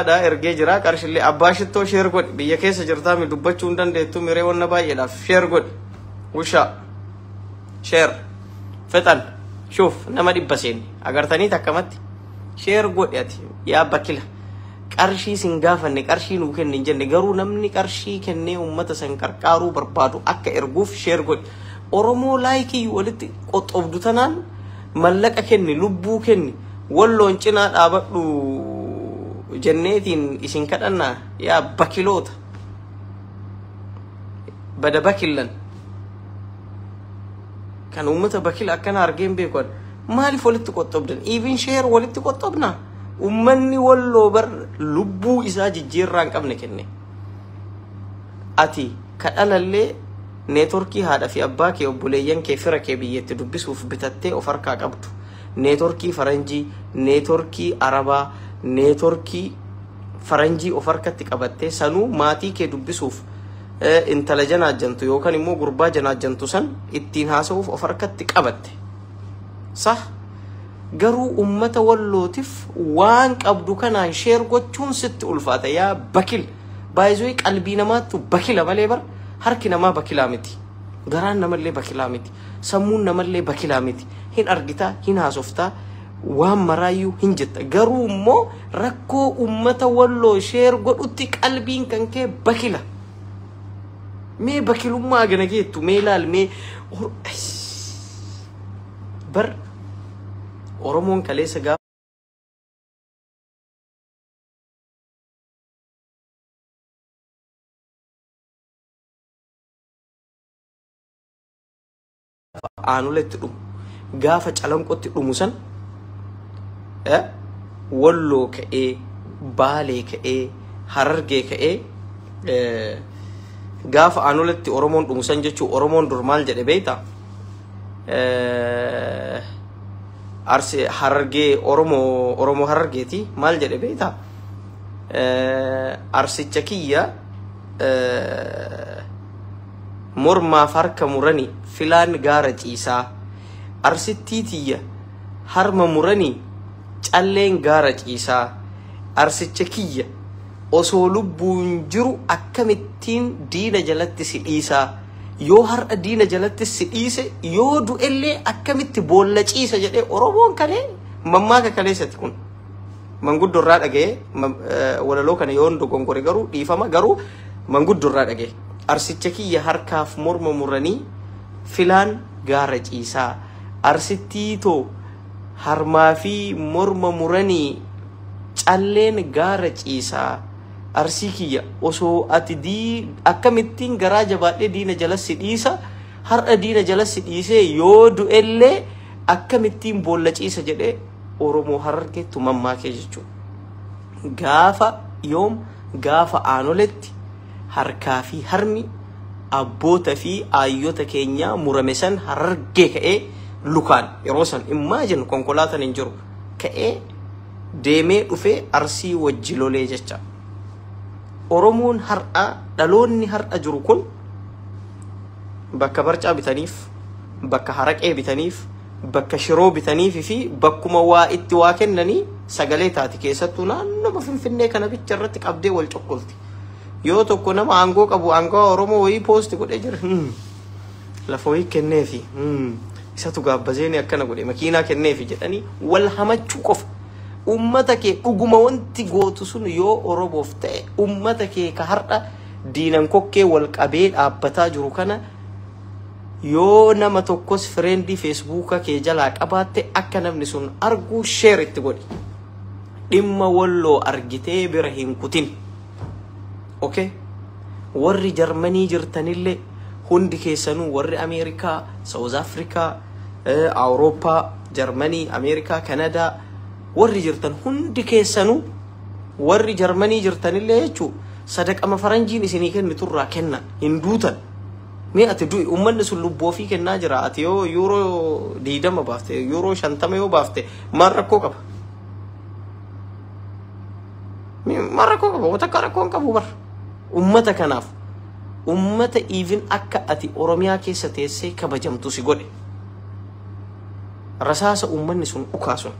Dha ergee jira qarshillee abbaa shittoo share godhi biyya keessa jirtaa mi dubbachuu hin dandeettu miree wanna baay'eedhaaf share godhi wushaa share fixan shuuf nama dhibba seenne agartanii takkamatti share godhi ati yaa bakila qarshii sin gaafanne qarshii nuu kenne hin jenne garuu namni qarshii kennee uummata san qarqaaruu barbaadu akka erguuf share godhi Oromoo laayikii walitti qoxxobdu tanaan mallaqa kenni lubbuu kenni walloon cinaa dhaabadhu jenneetiin isin kadhannaa yaa bakiloota bada bakillan kan uummata bakila akkana argeen beeku maaliif walitti qoxxobdan even share walitti qoxxobnaa ummanni walloo bar lubbuu isaa jijjiirraa hin qabne kenne ati kadhalallee neetworkii haadha fi abbaa kee obboleeyyan kee fira kee biyyatti dubbisuuf bitattee of harkaa qabdu neetworkii faranjii neetworkii arabaa neetworkii faranjii of harkatti qabattee sanuu maatii kee dubbisuuf intala janaajjantu yookaan immoo gurbaa janaajjantu san ittiin haasa'uuf of harkatti qabatte sah garuu ummata wallootiif waan qabdu kanaan share gochuun sitti ulfaata yaa bakil baay'isuu qalbii namaattu bakila malee bar harki namaa bakilaa miti garaan namallee bakilaa miti sammuun namallee bakilaa miti hin argitaa hin haasoftaa waan maraayyuu hin jetta garuu immoo rakkoo ummata walloo share godhutti qalbiin kan kee bakila mee bakilummaa gana geettu mee laal mee bar Oromoon kaleessa gaafa aanuletti dhumu gaafa calanqotti dhumu san walloo ka'ee baalee ka'ee harargee ka'ee gaafa aanuletti Oromoon dhumu san jechuu Oromoon dur maal jedhe beektaa? Arsi harargee Oromoo Oromoo harargeeti maal jedhe beektaa? Arsicha kiyya mormaaf harka muranii filaan gaara ciisaa arsittii tiyya harma muranii calleen gaara ciisaa arsicha kiyya osoo lubbuun jiru akkamittiin diina jalatti si dhiisaa yoo har'a diina jalatti si dhiise yoo du'ellee akkamitti boolla ciisa jedhee Oromoon kalee mammaaka kaleessati kun manguddoo irraa dhaga'ee walaloo kana yoon dogongore garuu dhiifama garuu manguddoo irraa dhaga'e arsicha kiyya harkaaf morma muranii filaan gaara ciisaa arsittii too harmaa fi morma muranii calleen gaara ciisaa arsii kiyya osoo ati dii akkamittiin garaa jabaadhee diina jala si dhiisa har'a diina jala si dhiisee yoo du'ellee akkamittiin boolla ciisa jedhee Oromoo harargeettu mammaakee jechuudha. Gaafa yoom gaafa aanoletti harkaa fi harmi abboota fi aayyota keenyaa murame san harargee ka'ee lukaan yeroo san imagine konkolaataan hin jiru ka'ee deemee dhufee arsii wajji lolee jecha. Oromoon har'a dhaloonni har'a jiru kun bakka barcaa bitaniif, bakka haraqee bitaniif, bakka shiroo bitaniif fi bakkuma waa itti waa kennanii sagalee taati keessattuu naannoo Finfinnee kana bicha irratti qabdee wal cokkolti. Yoo tokko nama aangoo qabu aangoo Oromoo wayii post godhee jira. Lafa wayii kenneefi isatu gaabbazeeni akkana godhe makiinaa kenneefi jedhanii wal hamachuu qofa. Ummata kee dhuguma wanti gootu sun yoo Oromoof ta'e ummata kee ka har'a diinan kokkee wal qabee dhaabbataa jiru kana yoo nama tokkos friendii feesbuuka kee jalaa qabaatte akka namni sun arguu share itti godhi. Dhimma walloo argitee bira hin kutin. Okay? Warri Jarmanii jirtanillee hundi keessanuu warri Ameerikaa, South Africa, Awurooppaa, Jarmanii, Ameerikaa, Kanadaa warri jirtan hundi keessanuu warri Jarmanii jirtanillee jechuu sadaqama faranjiin isinii kenniturraa kenna hin duutan. Mee ati du'i uummanni sun lubbuu ofii kennaa jira ati yoo yuuroo 20 baafte yuuroo 50 yoo baafte maal rakkoo qaba? Maal rakkoo qaba? Wanta akka rakkoo hin qabu bar. Uummata kanaaf uummata even akka ati Oromiyaa keessa teessee kabajamtu si godhe. Rasaasa uummanni sun dhukaasun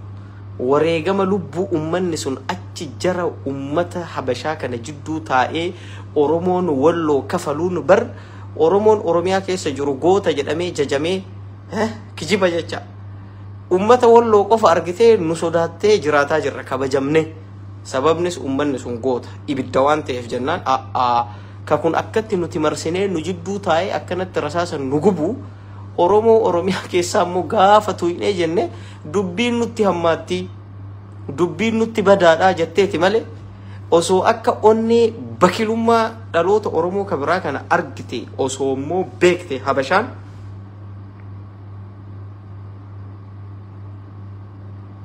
wareegama lubbuu uummanni sun Achi jara ummata Habashaa kana jidduu taa'ee Oromoon Walloo kafaluun bar Oromoon Oromiyaa keessa jiru goota jedhamee jajamee kijiba jecha. Ummata Walloo qofa argitee nu sodaattee jiraataa jirra kabajamne. Sababnis ummanni sun goota ibidda waan ta'eef jennaan a'aa ka kun akkatti nuti marsinee nu jidduu taa'ee akkanatti rasaasan nu gubu Oromoo Oromiyaa keessaa immoo gaafa tuqnee jenne dubbiin nutti hammaatti dubbiin nutti badaadhaa jetteeti malee osoo akka onnee bakilummaa dhaloota Oromoo ka biraa kana argite osoo immoo beekte Habashaan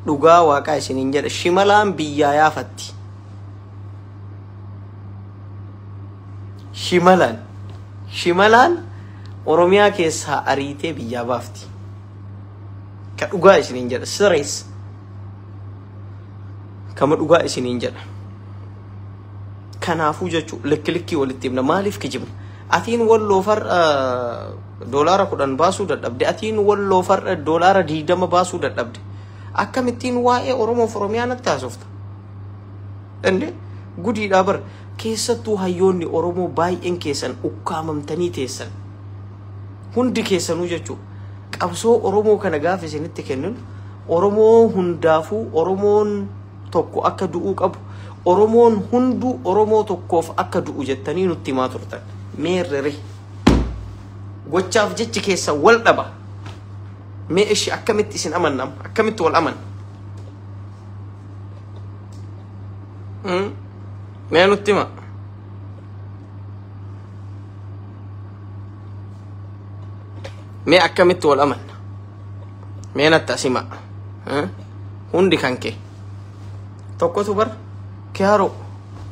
dhugaa waaqaa isiniin jedha shimalaan biyyaa yaafatti. Shimalaan Oromiyaa keessaa ariitee biyyaa baafti. Ka dhugaa isiniin jedha sirees kama dhugaa isiniin jedha. Kanaafuu jechuun likki likkii walitti himna maaliif kijibna? Atiin Walloo farra $10 baasuu dadhabde, atiin Walloo farra $20 baasuu dadhabde. Akkamittiin waa'ee Oromoof Oromiyaa natti haasofta? Inde gudiidhaa bara keessattuu hayyoonni Oromoo baay'een keessan ukkaamamtanii teessan. Hundi keessanuu jechuudha. Qabsoo Oromoo kana gaafa isinitti kennin Oromoo hundaafuu Oromoon tokko akka du'uu qabu, Oromoon hunduu Oromoo tokkoof akka du'u jettanii nutti himaa turtan. Meerrere gochaaf jechi keessa wal dhaba. Mee ishi akkamitti isin amannam? Akkamitti wal amanna? Mee nutti hima. Mee akkamitti wal amanna? Mee natti as hima. Hundi kan kee. Tokkotu bar kiyaaroo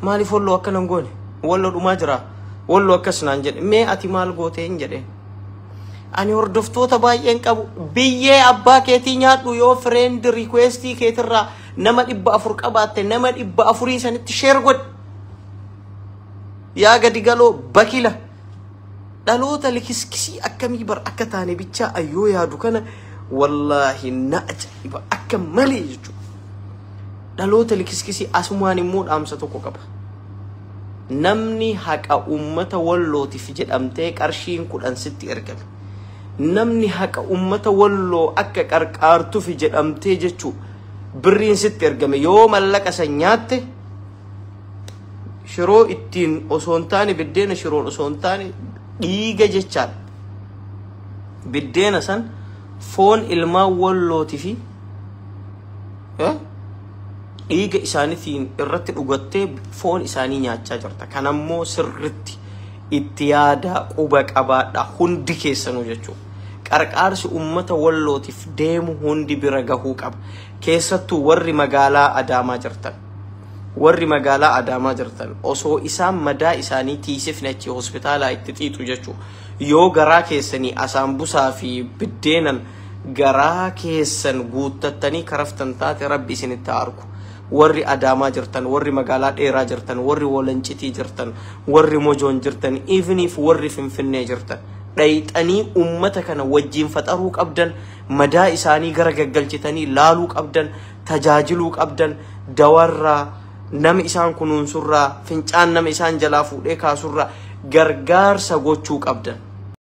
maaliif Walloo akkana hin goone? Walloo dhumaa jira. Walloo akkas naan jedhe. Mee ati maal gootee hin jedheen. Ani hordoftoota baay'een qabu. Biyyee abbaa keetii nyaadhu yoo friend requestii keetirraa nama 400 qabaatte nama 400 sanitti share godhi. Yaa gadi galoo bakila. Dhaloota likiskisii akkamii bar akka taane bichaa ayyoo yaadu kana wallaahi na ajaa'iba akka malee jechuudha. Dhaloota likiskisii asumaan immoo dhaamsa tokko qaba. Namni haqa uummata Wallootiif jedhamtee qarshiin 10 sitti ergame. Namni haqa uummata Walloo akka qarqaartuuf jedhamtee jechuu birriin sitti ergame yoo mallaqa san nyaatte shiroo ittiin osoo hin taane biddeena shiroon osoo hin taane dhiiga jechaadha. Biddeena san foon ilmaan Wallootii fi dhiiga isaaniitiin irratti dhugattee foon isaanii nyaachaa jirta. Kanammoo sirritti itti yaadaa quba qabaadha hundi keessanuu jechuudha. Qarqaarsi uummata Wallootiif deemu hundi bira gahuu qaba. Keessattuu warri magaalaa Adaamaa jirtan. Warri magaalaa Adaamaa jirtan osoo isaan madaa isaanii tiisifne achi hospitaalaa itti xiixu jechuudha. Yoo garaa keessanii asaanbusaa fi biddeenan garaa keessan guuttattanii karaftan taate rabbi isinitti haa argu. Warri Adaamaa jirtan, warri magaalaa dheeraa jirtan, warri Walancitii jirtan, warri Mojoon jirtan, eveniif warri Finfinnee jirtan. Dhayxanii uummata kana wajjin faxaruu qabdan, madaa isaanii gara gaggalchitanii laaluu qabdan, tajaajiluu qabdan, dawarraa, nama isaan kunuunsurraa, fincaan nama isaan jalaa fuudhee kaasurraa gargaarsa gochuu qabdan.